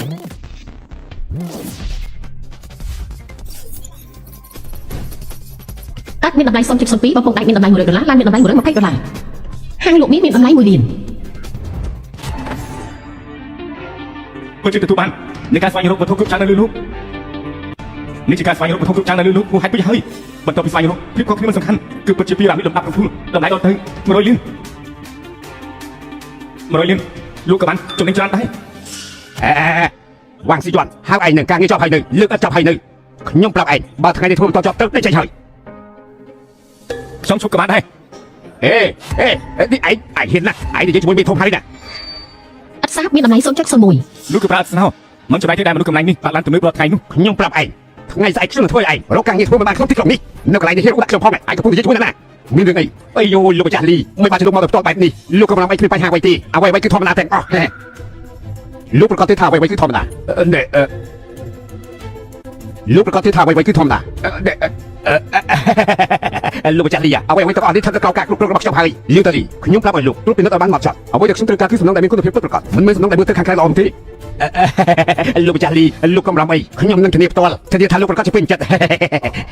កាត់មានតម្លៃ0.02បំពង់ដែកមានតម្លៃ100ដុល្លារឡានមានតម្លៃ120ដុល្លារហាងលក់មាសមានតម្លៃ1លាន ពិតជាទទួលបាននៃការស្វែងរកវត្ថុគ្រប់ច្រើននៅលើលោកនេះជាការស្វែងរកវត្ថុគ្រប់ច្រើននៅលើលោកហួសហេតុពេកហើយបន្ទាប់ពីស្វែងរកភាពខុសគ្នាមិនសំខាន់គឺពិតជាពីរ៉ាមីតលំដាប់កំពូលតម្លៃដល់ទៅ100លាន100លានលោកក៏បានចំណេញច្រើនដែរ អេវ៉ាងស៊ីយន់ហៅឯងនឹងការងារចប់ហើយនៅលើកអត់ចប់ហើយនៅខ្ញុំប្រាប់ឯងបើថ្ងៃនេះធ្វើមិនតចប់ទៅដេកចេញហើយ ខ្ញុំឈប់ក៏បានដែរ អេអេនេះឯងឯងហ៊ានណាស់ឯងនិយាយជាមួយមេធំហើយណា ឥដ្ឋសាបមានតម្លៃ0.01 លោកក៏ប្រើអត់ស្នោមិនចំណាយទេដែលមនុស្សកំឡាញ់នេះបាក់ឡានទំនើបរាល់ថ្ងៃនោះ ខ្ញុំប្រាប់ឯងថ្ងៃស្អែកខ្ញុំនឹងធ្វើឲ្យឯងរកការងារធ្វើមិនបានក្នុងទីក្រុងនេះនៅកន្លែងនេះហ៊ានដាក់ខ្ញុំផងឯងកំពុងនិយាយជាមួយអ្នកណាមានរឿងអីអីយោលោកម្ចាស់លីមិនបានជាលោកមកដល់ផ្ទាល់បែបនេះលោកក៏មិនអីគ្មានបញ្ហាអ្វីទេអ្វីអ្វីគឺធម្មតាទាំងអស់លោកប្រកាសទេថាអ្វីអ្វីគឺធម្មតាណែលោកប្រកាសទេថាអ្វីអ្វីគឺធម្មតាលោកម្ចាស់លីអ្វីអ្វីទាំងអស់នេះស្ថិតនៅក្រោមការគ្រប់គ្រងរបស់ខ្ញុំហើយលៀងតាលីខ្ញុំប្រាប់ឲ្យលោកត្រួតពិនិត្យឲ្យបានហ្មត់ចត់អ្វីដែលខ្ញុំត្រូវការគឺសំណងដែលមានគុណភាពពិតប្រាកដមិនមែនសំណងដែលមើលទៅខាងក្រៅល្អនោះទេ លោកម្ចាស់លីលោកកំរំអីខ្ញុំនឹងធានាផ្ទាល់ធានាថាលោកប្រកាសជាពេញចិត្ត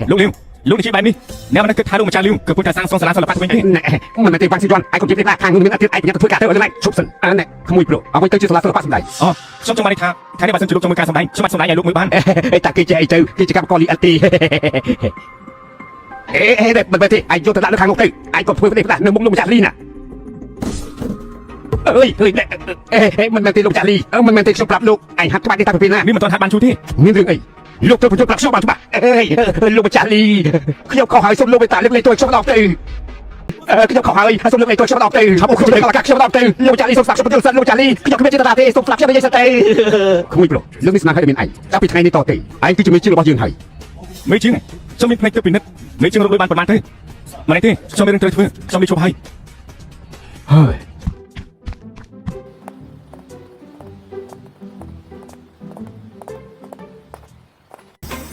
លោកលាវលោកនិយាយបែបនេះអ្នកមិនគិតថាលោកម្ចាស់លាវគឺពុទ្ធតែសាងសង់សាលាសិល្បៈទៅវិញទេ ណែមិនមែនទេវ៉ាងស៊ីយន់ឯងកុំជិះនេះខាងនោះមានអធិឯងប្រញាប់ទៅធ្វើការទៅឲ្យឡើងឈប់សិនអើណែក្មួយប្រុសអ្វីទៅជាសាលាសិល្បៈសម្ដែង អូខ្ញុំចង់បានន័យថាថ្ងៃនេះបើសិនជាលោកចង់មើលការសម្ដែងខ្ញុំអាចសម្ដែងឲ្យលោកមើលបាន អេតាគេចេះអីទៅគេជាកម្មករលីអត់ទីអេអេមិនមែនទេឯងយកទៅដាក់នៅខាងនោះទៅឯងក៏ធ្វើនេះផ្ដាស់នៅមុខលោកម្ចាស់លីណាអើយអើយអេមិនមែនទេលោកម្ចាស់លីមិនមែនទេខ្ញុំប្រាប់លោកឯងហាត់ក្បាច់នេះតាំងពីពេលណា នេះមិនទាន់ហាត់បានជូរទេ មានរឿងអីលោកត្រូវបញ្យល់ប្រាប់ខ្ញុំបានច្បាស់អេលោកម្ចាស់លីខ្ញុំខុសហើយសូមលោកមេត្តាលើកលែងទោសខ្ញុំម្ដងទៅខ្ញុំខុសហើយសូមលើកលែងទោសខ្ញុំម្ដងទៅឆាប់អូខ្ញុំទៅខ្ញុំម្ដងទៅលោកម្ចាស់លីសូមស្ដាប់ខ្ញុំបញ្យល់សិនលោកម្ចាស់លីខ្ញុំគ្មានចេតនាទេសូមស្ដាប់ខ្ញុំនិយាយសិនទៅក្មួយប្រុសលើកនេះស្នាឲ្យមានឯងចាប់ពីថ្ងៃនេះតទៅឯងគឺជាមេជារបស់យើងហើយ មេជាងខ្ញុំមានផ្នែកទៅពិនិត្យមេជាងរកលុយបានប៉ុន្មានទេមិនទេខ្ញុំមានរឿងត្រូវធ្វើខ្ញុំនេះឈប់ហើយ ហើយ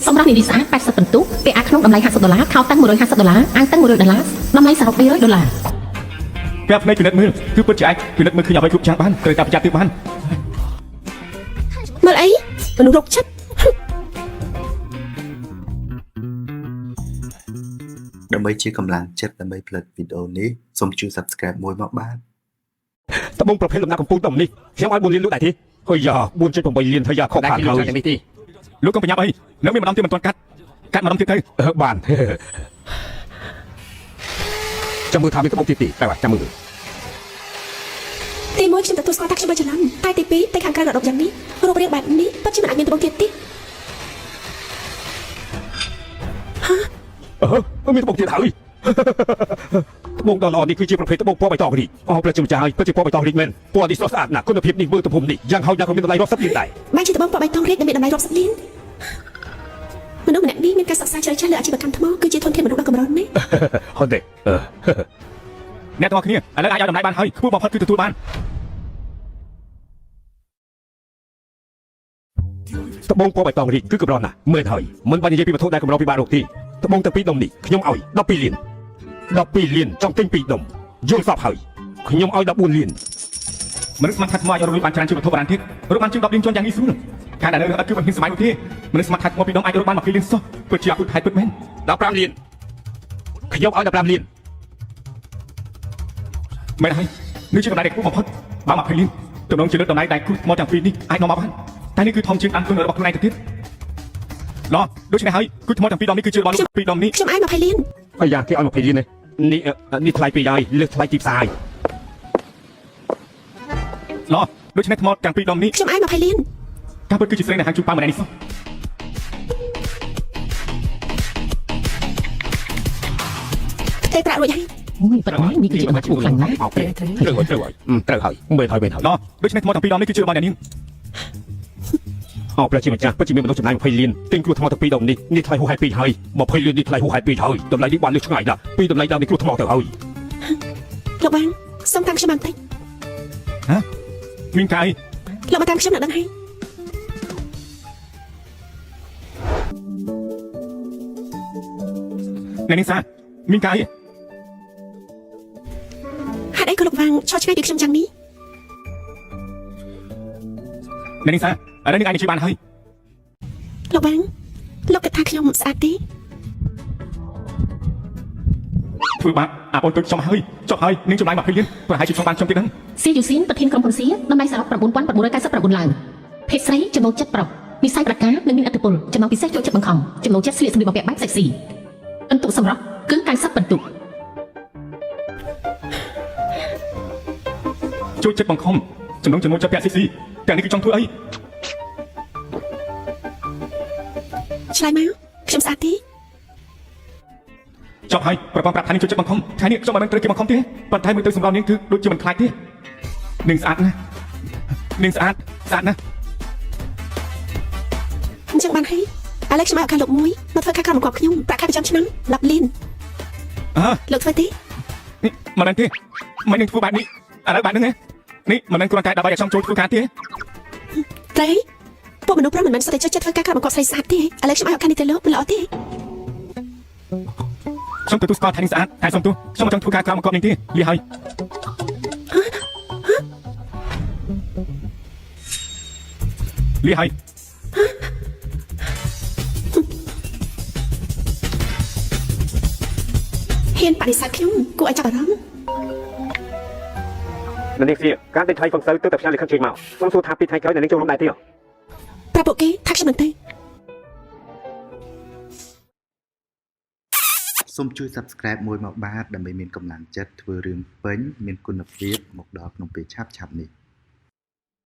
សម្រាប់នារីស្អាត80ពិន្ទុពាក់អាវក្នុងតម្លៃ50ដុល្លារខោតាំង150ដុល្លារអាវតាំង100ដុល្លារតម្លៃសរុប200ដុល្លារ ពាក់ភ្នែកពិនិត្យមើលគឺពិតជាអាចពិនិត្យមើលឃើញអ្វីគ្រប់យ៉ាងបានត្រូវតែប្រយ័ត្នទៀតបាន មើលអីមនុស្សរកចិត្ត ដើម្បីជាកម្លាំងចិត្តដើម្បីផលិតវីដេអូនេះសូមជួយ Subscribe មួយមកបាទ ត្បូងប្រភេទលំដាប់កំពូលដុំនេះខ្ញុំឲ្យ4លានលក់ដែរទេហើយយ៉ា4.8លានហើយយ៉ាខកខានហើយនេះទេ លោកកុំប្រញាប់អីនៅមានម្ដងទៀតមិនទាន់កាត់កាត់ម្ដងទៀតទៅ បានចាំមើលថាមានត្បូងទៀតទេតែចាំមើល ទីមួយខ្ញុំទទួលស្គាល់ថាខ្ញុំបានច្រឡំតែទីពីរតែខាងក្រៅរដប់យ៉ាងនេះរូបរាងបែបនេះពិតជាមិនអាចមានត្បូងទៀតទេ អឺមានត្បូងទៀតហើយ ត្បូងដ៏ល្អនេះគឺជាប្រភេទត្បូងពណ៌បៃតងរីកអូព្រះជាម្ចាស់ហើយពិតជាពណ៌បៃតងរីកមែនពណ៌នេះស្រស់ស្អាតណាស់គុណភាពនេះមើលទំហំនេះយ៉ាងហោចណាស់ក៏មានតម្លៃរាប់សិបលានដែរ បានជាត្បូងពណ៌បៃតងរាជដែលមានតម្លៃរាប់សិបលានមនុស្សម្នាក់នេះមានការសិក្សាជ្រៅជ្រះលើអាជីវកម្មថ្មគឺជាធនធានមនុស្សដ៏កម្រណាស់ ហត់ទេអឺ អ្នកទាំងអស់គ្នាឥឡូវអាចឲ្យតម្លៃបានហើយខ្ពស់បំផុតគឺទទួលបាន ត្បូងពណ៌បៃតងរីកគឺកម្រណាស់មើលហើយមិនបាច់និយាយពីវត្ថុដែលកម្រពិបាករកទេត្បូងទាំងពីរដុំនេះខ្ញុំឲ្យ12លាន12លានចង់ទិញពីរដុំយល់សពហើយខ្ញុំឲ្យ14លាន មនុស្សស្មាត់ថាថ្មអាចរកលុយបានច្រើនជាងវត្ថុបុរាណទៀតរកបានជាង10លានជាន់យ៉ាងងាយស្រួលការដែលនៅរកគឺមិនហ៊ានសម័យនោះទេមនុស្សស្មាត់ថាថ្មពីរដុំអាចរកបាន20លានសោះពិតជាអពុទ្ធហេតុពិតមែន 15លានខ្ញុំឲ្យ15លាន មែនហើយនេះជាតម្លៃដែលខ្ពស់បំផុតបើ20លានទំនងជាលើកតម្លៃដែលគ្រោះថ្មទាំងពីរនេះអាចនាំមកបានតែនេះគឺធំជាងដើមទុនរបស់ខ្លួនឯងទៅទៀតឡោះដូច្នេះហើយគឺថ្មទាំងពីរដុំនេះគឺជារបស់លោកពីរដុំនេះ ខ្ញុំឲ្យ20លាន អាយ៉ាគេឲ្យ20លាននេះនេះនេះថ្លៃពីរហើយលើសថ្លៃទីផ្សារហើយ ឡោះដូច្នេះថ្មទាំងពីរដុំនេះ ខ្ញុំឲ្យ20លាន ការពិតគឺជាស្រីនៅហាងជូប៉ាម្នាក់នេះសោះ ផ្ទេរប្រាក់រួចហើយ អូយពិតមែននេះគឺជាដំណើរខ្ពស់ខ្លាំងណាស់ ត្រូវហើយត្រូវហើយត្រូវហើយមែនហើយមែនហើយ ឡោះដូច្នេះថ្មទាំងពីរដុំនេះគឺជារបស់អ្នកនាង អោព្រះជាម្ចាស់ពិតជាមានមនុស្សចំណាយ20លានទិញគ្រោះថ្មទាំងពីរដុំនេះនេះថ្លៃហួសហេតុពេកហើយ20លាននេះថ្លៃហួសហេតុពេកហើយតម្លៃនេះបានលើសឆ្ងាយណាស់ពីតម្លៃដើមនេះគ្រោះថ្មទៅហើយ លោកបាងសូមតាមខ្ញុំបានតិច មានកាយ លោកមកតាមខ្ញុំនៅដឹងហើយ អ្នកនាងសាមានកាយ ហេតុអីក៏លោកវ៉ាងឈរឆ្ងាយពីខ្ញុំយ៉ាងនេះ អ្នកនាងសាឥឡូវនាងអាចនិយាយបានហើយ លោកបាំងលោកគិតថាខ្ញុំស្អាតទេ ធ្វើបាបអាបងទូចខ្ញុំហើយចុះហើយនាងចំណាយ20លានប្រហែលជាខ្ញុំបានខ្ញុំទៀតហ្នឹង សៀយូស៊ីនប្រធានក្រុមហ៊ុនសៀតម្លៃសរុប9999ឡើងភេទស្រីចំណូលចិត្តប្រុសនិស័យប្រការនិងមានឥទ្ធិពលចំណងពិសេសចូលចិត្តបង្ខំចំណូលចិត្តស្លៀកសម្លៀកបំពាក់បែបសិចស៊ីអន្ទុសម្រាប់គឺ90បន្ទុក ជួយចិត្តបង្ខំចំណងចំណូលចិត្តពាក់ស៊ីស៊ីទាំងនេះគឺចង់ធ្វើអី ឆ្លើយមកខ្ញុំស្អាតទេ ចប់ហើយប្រព័ន្ធប្រាប់ថានាងជួយចិត្តបង្ខំថ្ងៃនេះខ្ញុំមិនមែនត្រូវគេបង្ខំទេប៉ុន្តែមើលទៅសម្រាប់នាងគឺដូចជាមិនខ្លាចទេនាងស្អាតណាស់នាងស្អាតស្អាតណាស់ អញ្ចឹងបានហើយឥឡូវខ្ញុំឲ្យឱកាសលោកមួយមកធ្វើការក្រោមបង្គាប់ខ្ញុំប្រាក់ខែប្រចាំឆ្នាំ10លាន អើ លោកធ្វើទេ នេះមិនមែនទេមិននឹងធ្វើបែបនេះឥឡូវបែបហ្នឹងណានេះមិនមែនគ្រាន់តែដើម្បីឲ្យខ្ញុំចូលធ្វើការទេ ត្រីពួកមនុស្សប្រុសមិនមែនសុទ្ធតែចូលចិត្តធ្វើការក្រោមបង្គាប់ស្រីស្អាតទេឥឡូវខ្ញុំឲ្យឱកាសនេះទៅលោកមិនល្អទេ ខ្ញុំទទួលស្គាល់ថានាងស្អាតតែសុំទោសខ្ញុំមិនចង់ធ្វើការក្រោមបង្គាប់នាងទេលីហើយលីហើយ ហ៊ានបដិសេធខ្ញុំគួរឲ្យចាប់អារម្មណ៍ នៅនេះសៀការទិញថ្លៃហ្វឹងសូវទើបតែផ្ញើលិខិតជើញមកសូមសួរថាពីថ្ងៃក្រោយនៅនឹងចូលរួមដែរទេ ប្រាប់ពួកគេថាខ្ញុំនឹងទៅ សូមជួយ Subscribe មួយមកបាទដើម្បីមានកម្លាំងចិត្តធ្វើរឿងពេញមានគុណភាពមកដល់ក្នុងពេលឆាប់ៗនេះ។